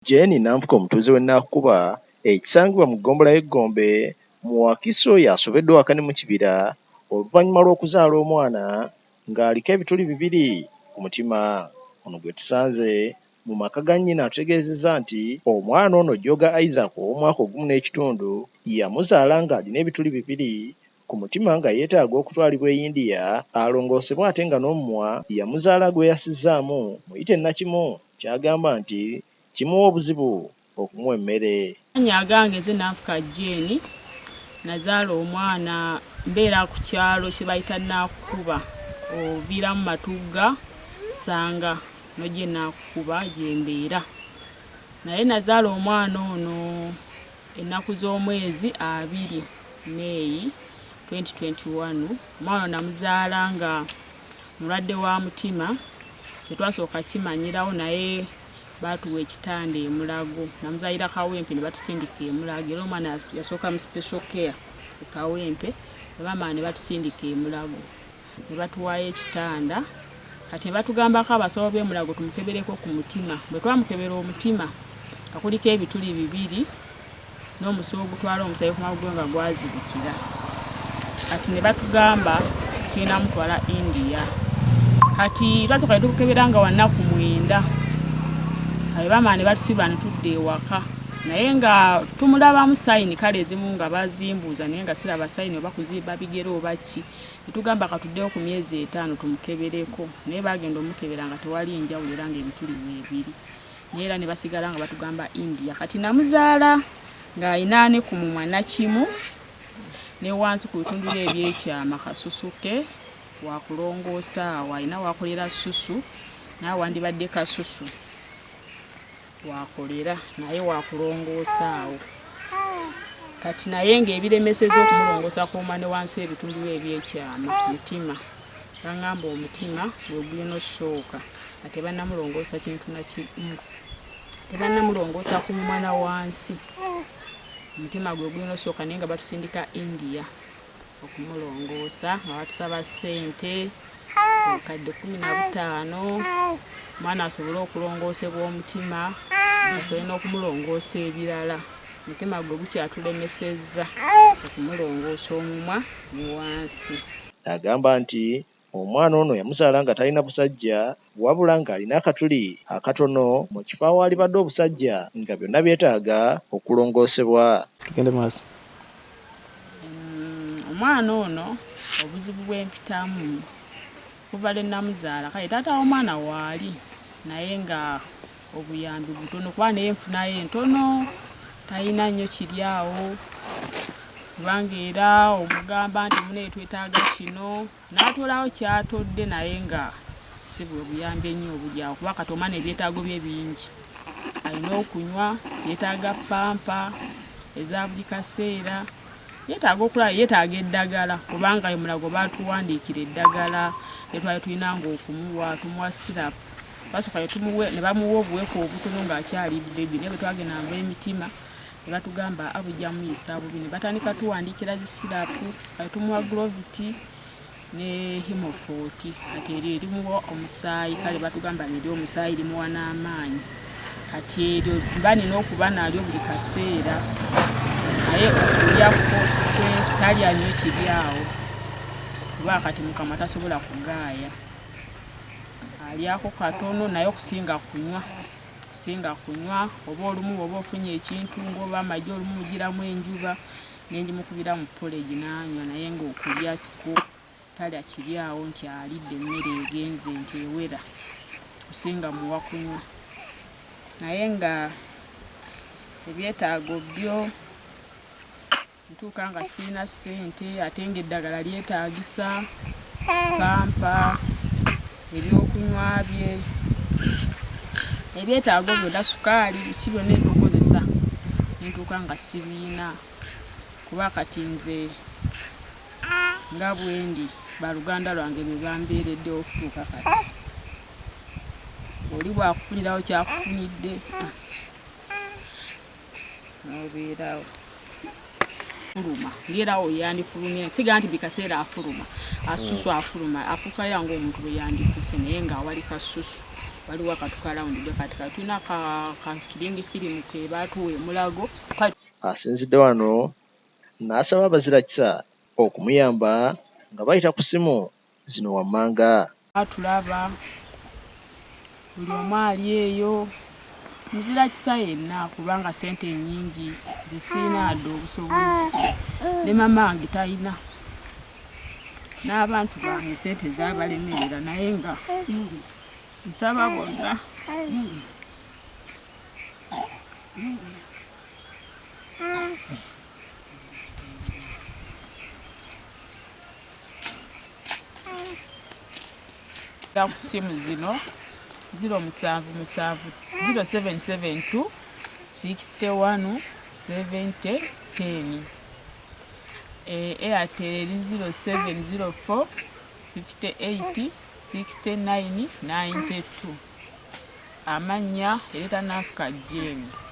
Jane Nanfuka omutuuze w'e Naakukuba ekisangibwa mu ggombolola y'e Gombe mu Wakiso y'asobeddwa wakani mu kibira oluvannyuma lw'okuzaala omwana ng'aliko ebituli bibiri ku mutima. Ono gwe tusanze mu maka ga nnyina ategeezezza nti omwana ono Jjooga Isaac ow'omwaka ogumu n'ekitundu yamuzaala ng'alina ebituli bibiri ku mutima nga yeetaaga okutwalibwa e India alongoosebwe ate nga n'omumwa yamuzaala gweyasizzaamu muyite Nakimu ky'agamba nti kimuwa obuzibu okumuwa emmere. Amannya agange nze Nanfuka Jane, nazaala omwana mbeera ku kyalo kye bayita Naakukuba oviiramu Matugga Ssanga n'ojja e Naakukuba gye mbeera naye nazaala omwana ono ennaku z'omwezi 20 May 2021. Omwana ono namuzaala nga mulwadde wa mutima, tetwasooka kimanyirawo naye baatuwa ekitanda e Mulago. Namuzaalira Kawempe ne batusindika e Mulago era omwana yasooka mu special care e Kawempe ne bamala ne batusindika e Mulago ne batuwaayo ekitanda. Kati ne batugambako abasawo b'e Mulago tumukebereko ku mutima. Bwe twamukebera omutima nga kuliko ebituli bibiri n'omusuwa ogutwala omusaayi ku magulu nga gwazibikira. Kati ne batugamba tulina mutwala India. Kati twasooka ne tukukebera nga wa nnaku 9. Bwe bamala ne batusiibula ne tudda ewaka naye nga tumulabamu sayini kale ezimu nga bazimbuuza naye nga siraba sayini oba kuzimba bigere oba ki. Ne tugamba katuddeyo ku myezi 5 tumukebereko naye baagenda omukebera nga tewali njawulo era ng'ebituli weebiri. Naye era ne basigala nga batugamba India. Kati namuzaala ng'alina ne ku mumwa nakimu ne wansi ku bitundu bye ebyekyama kasusu ke wakulongoosa awo alina wakolera susu naye wandibadde kasusu wakolera naye wakulongoosa awo. Kati naye ng'ebiremeseza okumulongoosa ku mumwa ne wansi ebitundu bye ebyekyama mutima. Bangamba omutima gwe gulina osooka nga tebannamulongoosa kintu na kimu, tebannamulongoosa ku mumwa na wansi, omutima gwe gulina osooka naye nga batusindika India okumulongoosa nga batusaba ssente obukadde 15 omwana asobole okulongoosebwa omutima asobole n'okumulongoosa ebirala. Omutima gwe gukyatulemesezza okumulongoosa omumwa ne wansi. Agamba nti omwana ono yamuzaala nga talina busajja wabula ng'alina akatuli akatono mu kifo awaalibadde obusajja nga byonna byetaaga okulongoosebwa. Tugende maaso. Omwana ono obuzibu bwe mpitamu kuva lwe namuzaala kale taata w'omwana waali naye nga obuyambi butono kuba naye nfunayo entono talina nnyo kiri awo kubanga era omugamba nti munaye twetaaga kino n'atoolawo ky'atodde naye nga si bwe buyambi ennyo obuli awo kuba kati omwana ebyetaago bye bingi alina okunywa yeetaaga pampa eza buli kaseera yeetaaga okulaba yeetaaga eddagala kubanga e Mulago baatuwandiikira eddagala lye twali tulinanga okumuwa tumuwa sirapu basooka ne bamuwa obuweke obutono ng'akyali bbebi naye bwe twagenda nva emitima ne batugamba abujja muyisa bubi ne batandika tuwandiikira zi sirapu kati tumuwa glovity ne himofooti kati eryo erimuwa omusaayi kale batugamba neryo omusaayi limuwa n'amaanyi kati eryo mba nina okuba nalyo buli kaseera naye okulya kwe talya nnyo kiri awo kuba kati mukama tasobola kugaaya alyako katono naye okusinga kunywa kusinga kunywa oba olumu oba ofunye ekintu ng'oba amagi olumu mugiramu enjuba ne ngimukubira mu porridge n'anywa naye ng'okulya kwo talya kiri awo nti alidde emmere egenze nti ewera kusinga muwa kunywa naye nga ebyetaago byo ntuuka nga sirina ssente ate ng'eddagala lyetaagisa pampa ebyokunywa bye ebyetaago byonna sukaali biki byonna ebyokukozesa nentuuka nga sibiina kuba kati nze nga bwendi baluganda lwange be bambeereddewo okutuuka kati oli bw'akufunirawo kyakufunidde n'obeerawo fuluma ngera awo yandifulumye siga nti buli kaseera afuluma asusu afuluma afuukayo ng'omuntu bwe yandifuse naye ng'awali kasusu. Waliwo akatu ka round bwe kati kati tulina ka cling film ke baatuwa e Mulago. Asinzidde wano n'asaba abazirakisa okumuyamba nga bayita ku ssimu zino wammanga. Tulaba buli omu ali eyo muzira kisa yenna, kubanga ssente nnyingi nze sirina wadde obusobozi, ne maama wange talina, n'abantu bange ssente zaabalemerera, naye nga nsaba bonna ku ssimu zino 077 0772 61 70 10, Airtel eri 0704 58 69 92. Amannya ereeta Nanfuka Jane.